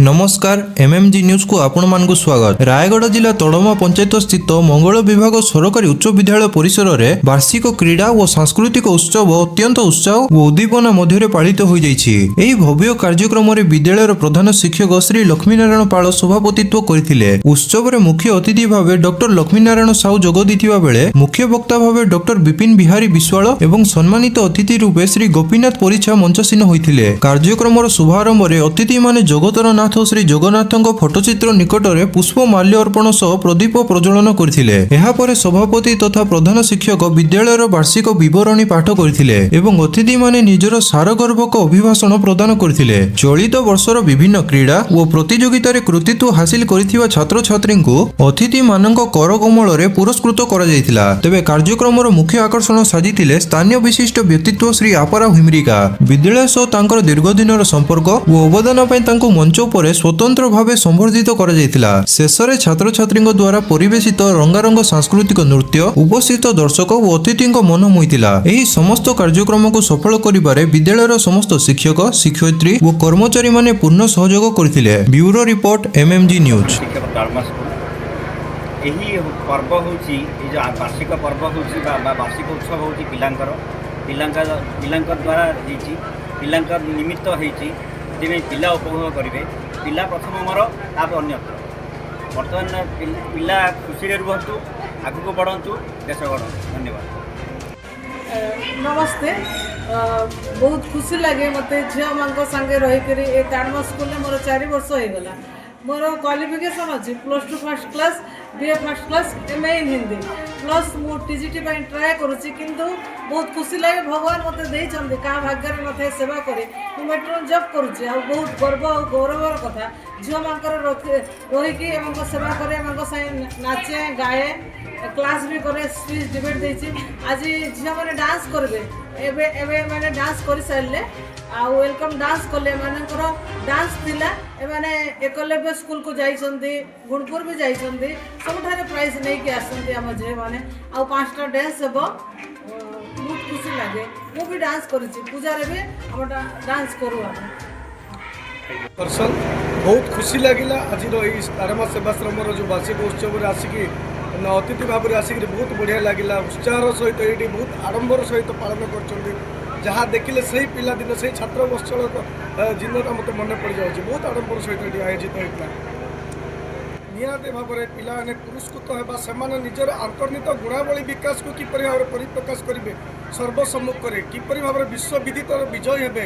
ନମସ୍କାର, ଏମ୍ଏମ୍ଜି ନ୍ୟୁଜ୍କୁ ଆପଣମାନଙ୍କୁ ସ୍ୱାଗତ। ରାୟଗଡ଼ା ଜିଲ୍ଲା ତଡ଼ମା ପଞ୍ଚାୟତ ସ୍ଥିତ ମଙ୍ଗଳ ବିଭାଗ ସରକାରୀ ଉଚ୍ଚ ବିଦ୍ୟାଳୟ ପରିସରରେ ବାର୍ଷିକ କ୍ରୀଡ଼ା ଓ ସାଂସ୍କୃତିକ ଉତ୍ସବ ଅତ୍ୟନ୍ତ ଉତ୍ସାହ ଓ ଉଦ୍ଦୀପନା ମଧ୍ୟରେ ପାଳିତ ହୋଇଯାଇଛି। ଏହି ଭବ୍ୟ କାର୍ଯ୍ୟକ୍ରମରେ ବିଦ୍ୟାଳୟର ପ୍ରଧାନ ଶିକ୍ଷକ ଶ୍ରୀ ଲକ୍ଷ୍ମୀନାରାୟଣ ପାଳ ସଭାପତିତ୍ୱ କରିଥିଲେ। ଉତ୍ସବରେ ମୁଖ୍ୟ ଅତିଥି ଭାବେ ଡକ୍ଟର ଲକ୍ଷ୍ମୀନାରାୟଣ ସାହୁ ଯୋଗ ଦେଇଥିବା ବେଳେ ମୁଖ୍ୟ ବକ୍ତା ଭାବେ ଡକ୍ଟର ବିପିନ ବିହାରୀ ବିଶ୍ୱାଳ ଏବଂ ସମ୍ମାନିତ ଅତିଥି ରୂପେ ଶ୍ରୀ ଗୋପୀନାଥ ପରିଛା ମଞ୍ଚାସୀନ ହୋଇଥିଲେ। କାର୍ଯ୍ୟକ୍ରମର ଶୁଭାରମ୍ଭରେ ଅତିଥିମାନେ ଜଗତର ନାଥ ଶ୍ରୀ ଜଗନ୍ନାଥଙ୍କ ଫଟୋଚିତ୍ର ନିକଟରେ ପୁଷ୍ପ ମାଲ୍ୟ ଅର୍ପଣ ସହ ପ୍ରଦୀପ ପ୍ରଜ୍ୱଳନ କରିଥିଲେ। ଏହାପରେ ସଭାପତି ତଥା ପ୍ରଧାନ ଶିକ୍ଷକ ବିଦ୍ୟାଳୟର ବାର୍ଷିକ ବିବରଣୀ ପାଠ କରିଥିଲେ ଏବଂ ଅତିଥିମାନେ ନିଜର ସାରଗର୍ଭକ ଅଭିଭାଷଣ ପ୍ରଦାନ କରିଥିଲେ। ଚଳିତ ବର୍ଷର ବିଭିନ୍ନ କ୍ରୀଡ଼ା ଓ ପ୍ରତିଯୋଗିତାରେ କୃତିତ୍ୱ ହାସିଲ କରିଥିବା ଛାତ୍ରଛାତ୍ରୀଙ୍କୁ ଅତିଥିମାନଙ୍କ କରକମଳରେ ପୁରସ୍କୃତ କରାଯାଇଥିଲା। ତେବେ କାର୍ଯ୍ୟକ୍ରମର ମୁଖ୍ୟ ଆକର୍ଷଣ ସାଜିଥିଲେ ସ୍ଥାନୀୟ ବିଶିଷ୍ଟ ବ୍ୟକ୍ତିତ୍ୱ ଶ୍ରୀ ଆପରା ହିମ୍ରିକା। ବିଦ୍ୟାଳୟ ସହ ତାଙ୍କର ଦୀର୍ଘଦିନର ସମ୍ପର୍କ ଓ ଅବଦାନ ପାଇଁ ତାଙ୍କୁ ମଞ୍ଚ ଉପରେ ସ୍ୱତନ୍ତ୍ର ଭାବେ ସମ୍ବର୍ଦ୍ଧିତ କରାଯାଇଥିଲା। ଶେଷରେ ଛାତ୍ରଛାତ୍ରୀଙ୍କ ଦ୍ୱାରା ପରିବେଶିତ ରଙ୍ଗାରଙ୍ଗ ସାଂସ୍କୃତିକ ନୃତ୍ୟ ଉପସ୍ଥିତ ଦର୍ଶକ ଓ ଅତିଥିଙ୍କ ମନ ମୋହିଥିଲା। ଏହି ସମସ୍ତ କାର୍ଯ୍ୟକ୍ରମକୁ ସଫଳ କରିବାରେ ବିଦ୍ୟାଳୟର ସମସ୍ତ ଶିକ୍ଷକ, ଶିକ୍ଷୟିତ୍ରୀ ଓ କର୍ମଚାରୀମାନେ ପୂର୍ଣ୍ଣ ସହଯୋଗ କରିଥିଲେ। Bureau report, MMG news. ଶିକ୍ଷକ, ତାଳମା ସ୍କୁଲ। ଏହି ପର୍ବ ହେଉଛି, ଏଇ ଯେଉଁ ବାର୍ଷିକ ପର୍ବ ହେଉଛି ବା ବାର୍ଷିକ ଉତ୍ସବ ହେଉଛି ପିଲାଙ୍କ ଦ୍ୱାରା ହେଇଛି, ପିଲାଙ୍କ ନିମିତ୍ତ ହେଇଛି। ସେଥିପାଇଁ ପିଲା ଉପଭୋଗ କରିବେ। ପିଲା ପ୍ରଥମ ଆମର, ତାପରେ ଅନ୍ୟତ୍ର। ବର୍ତ୍ତମାନ ପିଲା ଖୁସିରେ ରୁହନ୍ତୁ, ଆଗକୁ ବଢ଼ନ୍ତୁ, ଦେଶ ଗଢ଼ନ୍ତୁ। ଧନ୍ୟବାଦ। ନମସ୍ତେ। ବହୁତ ଖୁସି ଲାଗେ ମୋତେ ଝିଅମାନଙ୍କ ସାଙ୍ଗେ ରହିକରି। ଏ ତାଡ଼ମା ସ୍କୁଲରେ ମୋର 4 ବର୍ଷ ହେଇଗଲା। ମୋର କ୍ୱାଲିଫିକେସନ୍ ଅଛି +2 first class, BA first class, MA in Hindi, plus ମୁଁ ଟିଜିଟି ପାଇଁ ଟ୍ରାଏ କରୁଛି। କିନ୍ତୁ ବହୁତ ଖୁସି ଲାଗେ, ଭଗବାନ ମୋତେ ଦେଇଛନ୍ତି, କାହା ଭାଗ୍ୟରେ ନଥାଏ ସେବା କରି। ମୁଁ ମେଟ୍ରୋ ଜବ୍ କରୁଛି ଆଉ ବହୁତ ଗର୍ବ ଆଉ ଗୌରବର କଥା, ଝିଅମାନଙ୍କର ରହିକି ଏମାନଙ୍କ ସେବା କରେ, ଏମାନଙ୍କ ସାଙ୍ଗେ ନାଚେ, ଗାଏ, କ୍ଲାସ୍ ବି କରେ, ସ୍ପିଚ୍ ଡିବେଟ୍ ଦେଇଛି। ଆଜି ଝିଅମାନେ ଡାନ୍ସ କରିବେ। ଏବେ ଏବେ ଏମାନେ ଡାନ୍ସ କରିସାରିଲେ ଆଉ welcome dance କଲେ। ଏମାନଙ୍କର ଡାନ୍ସ ଥିଲା। ଏମାନେ ଏକଲବ୍ୟ ସ୍କୁଲକୁ ଯାଇଛନ୍ତି, ଗୁଣପୁର ବି ଯାଇଛନ୍ତି, ସବୁଠାରେ ପ୍ରାଇଜ୍ ନେଇକି ଆସନ୍ତି ଆମ ଝିଅମାନେ। ଆଉ 5ଟା ଡ୍ୟାନ୍ସ ହେବ। ବହୁତ ଖୁସି ଲାଗେ। ମୁଁ ବି ଡାନ୍ସ କରିଛି, ପୂଜାରେ ବି ଆମ ଡାନ୍ସ କରୁ ଆମେ। ପର୍ସନ ବହୁତ ଖୁସି ଲାଗିଲା। ଆଜିର ଏଇ ତାରମା ସେବାଶ୍ରମର ଯେଉଁ ବାର୍ଷିକ ଉତ୍ସବରେ ଆସିକି ଅତିଥି ଭାବରେ ଆସିକିରି ବହୁତ ବଢ଼ିଆ ଲାଗିଲା। ଉତ୍ସାହର ସହିତ ଏଇଠି ବହୁତ ଆଡ଼ମ୍ବର ସହିତ ପାଳନ କରୁଛନ୍ତି। ଯାହା ଦେଖିଲେ ସେଇ ପିଲାଦିନ, ସେଇ ଛାତ୍ର ବତ୍ସଳ ଦିନଟା ମୋତେ ମନେ ପଡ଼ିଯାଉଛି। ବହୁତ ଆଡ଼ମ୍ବର ସହିତ ଏଠି ଆୟୋଜିତ ହେଇଥିଲା। ନିହାତି ଭାବରେ ପିଲାମାନେ ପୁରସ୍କୃତ ହେବା, ସେମାନେ ନିଜର ଅନ୍ତର୍ନିହିତ ଗୁଣାବଳୀ ବିକାଶକୁ କିପରି ଭାବରେ ପରିପ୍ରକାଶ କରିବେ, ସର୍ବସମ୍ମୁଖରେ କିପରି ଭାବରେ ବିଶ୍ୱବିଦିତର ବିଜୟ ହେବେ,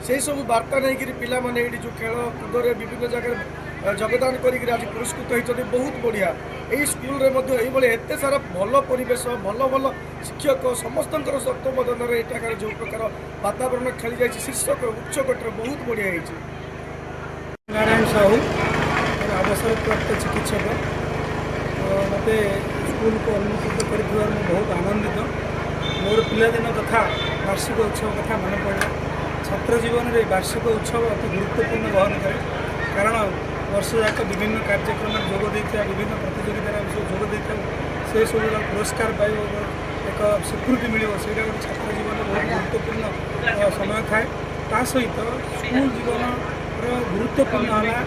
ସେହିସବୁ ବାର୍ତ୍ତା ନେଇକରି ପିଲାମାନେ ଏଇଠି ଯେଉଁ ଖେଳ କୁଦରେ ବିଭିନ୍ନ ଜାଗାରେ ଯୋଗଦାନ କରିକିରି ଆଜି ପୁରସ୍କୃତ ହେଇଛନ୍ତି। ବହୁତ ବଢ଼ିଆ। ଏଇ ସ୍କୁଲରେ ମଧ୍ୟ ଏଇଭଳି ଏତେ ସାରା ଭଲ ପରିବେଶ, ଭଲ ଭଲ ଶିକ୍ଷକ, ସମସ୍ତଙ୍କର ତତ୍ତ୍ୱାବଧାନରେ ଏଠାକାର ଯେଉଁ ପ୍ରକାର ବାତାବରଣ ଖେଳିଯାଇଛି, ଶୀର୍ଷକ ଉଚ୍ଚକୋଟୀର, ବହୁତ ବଢ଼ିଆ ହେଇଛି। ନାରାୟଣ ସାହୁ, ଅବସରପ୍ରାପ୍ତ ଚିକିତ୍ସକ। ମୋତେ ସ୍କୁଲକୁ ଅନୁମୋଦିତ କରିଥିବାରୁ ମୁଁ ବହୁତ ଆନନ୍ଦିତ। ମୋର ପିଲାଦିନ କଥା, ବାର୍ଷିକ ଉତ୍ସବ କଥା ମନେ ପଡ଼ିଲା। ଛାତ୍ର ଜୀବନରେ ବାର୍ଷିକ ଉତ୍ସବ ଅତି ଗୁରୁତ୍ୱପୂର୍ଣ୍ଣ ବହନ କରେ, କାରଣ ବର୍ଷ ଯାକ ବିଭିନ୍ନ କାର୍ଯ୍ୟକ୍ରମରେ ଯୋଗ ଦେଇଥିବା, ବିଭିନ୍ନ ପ୍ରତିଯୋଗିତାରେ ଆମେ ସବୁ ଯୋଗ ଦେଇଥାଉ। ସେସବୁର ପୁରସ୍କାର ପାଇବ, ଏକ ସ୍ୱୀକୃତି ମିଳିବ, ସେଇଟା ଗୋଟେ ଛାତ୍ର ଜୀବନରେ ବହୁତ ଗୁରୁତ୍ୱପୂର୍ଣ୍ଣ ସମୟ ଥାଏ। ତା ସହିତ ସ୍କୁଲ ଜୀବନର ଗୁରୁତ୍ୱପୂର୍ଣ୍ଣ ହେଲା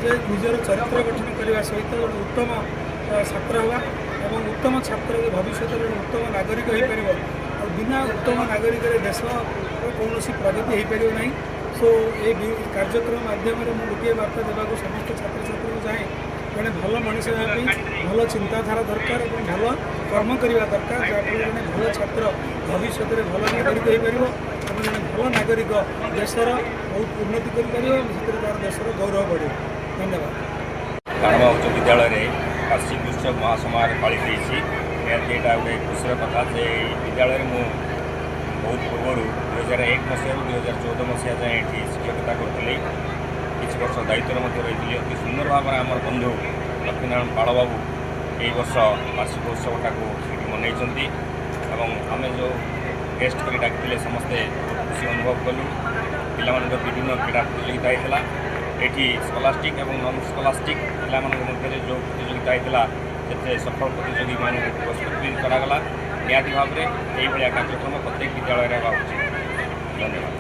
ଯେ ନିଜର ଚରିତ୍ର ଗଠନ କରିବା ସହିତ ଗୋଟେ ଉତ୍ତମ ଛାତ୍ର ହେବା ଏବଂ ଉତ୍ତମ ଛାତ୍ର ଯେ ଭବିଷ୍ୟତରେ ଗୋଟେ ଉତ୍ତମ ନାଗରିକ ହୋଇପାରିବ। ଆଉ ବିନା ଉତ୍ତମ ନାଗରିକରେ ଦେଶର କୌଣସି ପ୍ରଗତି ହୋଇପାରିବ ନାହିଁ। ସୋ ଏ କାର୍ଯ୍ୟକ୍ରମ ମାଧ୍ୟମରେ ମୁଁ ଗୋଟିଏ ବାର୍ତ୍ତା ଦେବାକୁ ସମସ୍ତ ଛାତ୍ରଛାତ୍ରୀଙ୍କୁ ଚାହେଁ, ଜଣେ ଭଲ ମଣିଷ ହେବା ପାଇଁ ଭଲ ଚିନ୍ତାଧାରା ଦରକାର ଏବଂ ଭଲ କର୍ମ କରିବା ଦରକାର, ଯାହାଫଳରେ ଜଣେ ଭଲ ଛାତ୍ର ଭବିଷ୍ୟତରେ ଭଲ ନାଗରିକ ହୋଇପାରିବ ଏବଂ ଜଣେ ଭଲ ନାଗରିକ ଦେଶର ବହୁତ ଉନ୍ନତି କରିପାରିବ ଏବଂ ସେଥିରେ ତା'ର ଦେଶର ଗୌରବ ବଢ଼ିବ। ଧନ୍ୟବାଦ। ତାଡ଼ମା ଉଚ୍ଚ ବିଦ୍ୟାଳୟରେ ବାର୍ଷିକ ଉତ୍ସବ ମହାସମାରୋହ ପାଳିତ ହେଇଛି। ନିହାତି ଏଇଟା ଗୋଟେ ଖୁସିର କଥା ଯେ ଏଇ ବିଦ୍ୟାଳୟରେ ମୁଁ ବହୁତ ପୂର୍ବରୁ 2001 ମସିହାରୁ 2014 ମସିହା ଯାଏଁ ଏଠି ଶିକ୍ଷକତା କରୁଥିଲି। କିଛି ବର୍ଷ ଦାୟିତ୍ୱରେ ମଧ୍ୟ ରହିଥିଲି। ଅତି ସୁନ୍ଦର ଭାବରେ ଆମର ବନ୍ଧୁ ଲକ୍ଷ୍ମୀନାରାୟଣ ପାଳବାବୁ ଏହି ବର୍ଷ ବାର୍ଷିକ ଉତ୍ସବଟାକୁ ସେଠି ମନେଇଛନ୍ତି ଏବଂ ଆମେ ଯେଉଁ ଗେଷ୍ଟ କରି ଡାକିଥିଲେ, ସମସ୍ତେ ବହୁତ ଖୁସି ଅନୁଭବ କଲୁ। ପିଲାମାନଙ୍କର ବିଭିନ୍ନ କ୍ରୀଡ଼ା ପ୍ରତିଯୋଗିତା ହେଇଥିଲା। ଏଠି ସ୍କଲାଷ୍ଟିକ୍ ଏବଂ ନନ୍ ସ୍କଲାଷ୍ଟିକ୍ ପିଲାମାନଙ୍କ ମଧ୍ୟରେ ଯେଉଁ ପ୍ରତିଯୋଗିତା ହେଇଥିଲା, ସେଥିରେ ସଫଳ ପ୍ରତିଯୋଗୀମାନଙ୍କୁ ପୁରସ୍କୃତ ବି କରାଗଲା। ନିହାତି ଭାବରେ ଏଇଭଳିଆ କାର୍ଯ୍ୟକ୍ରମ ପ୍ରତ୍ୟେକ ବିଦ୍ୟାଳୟରେ ହେବା ଉଚିତ। ଧନ୍ୟବାଦ।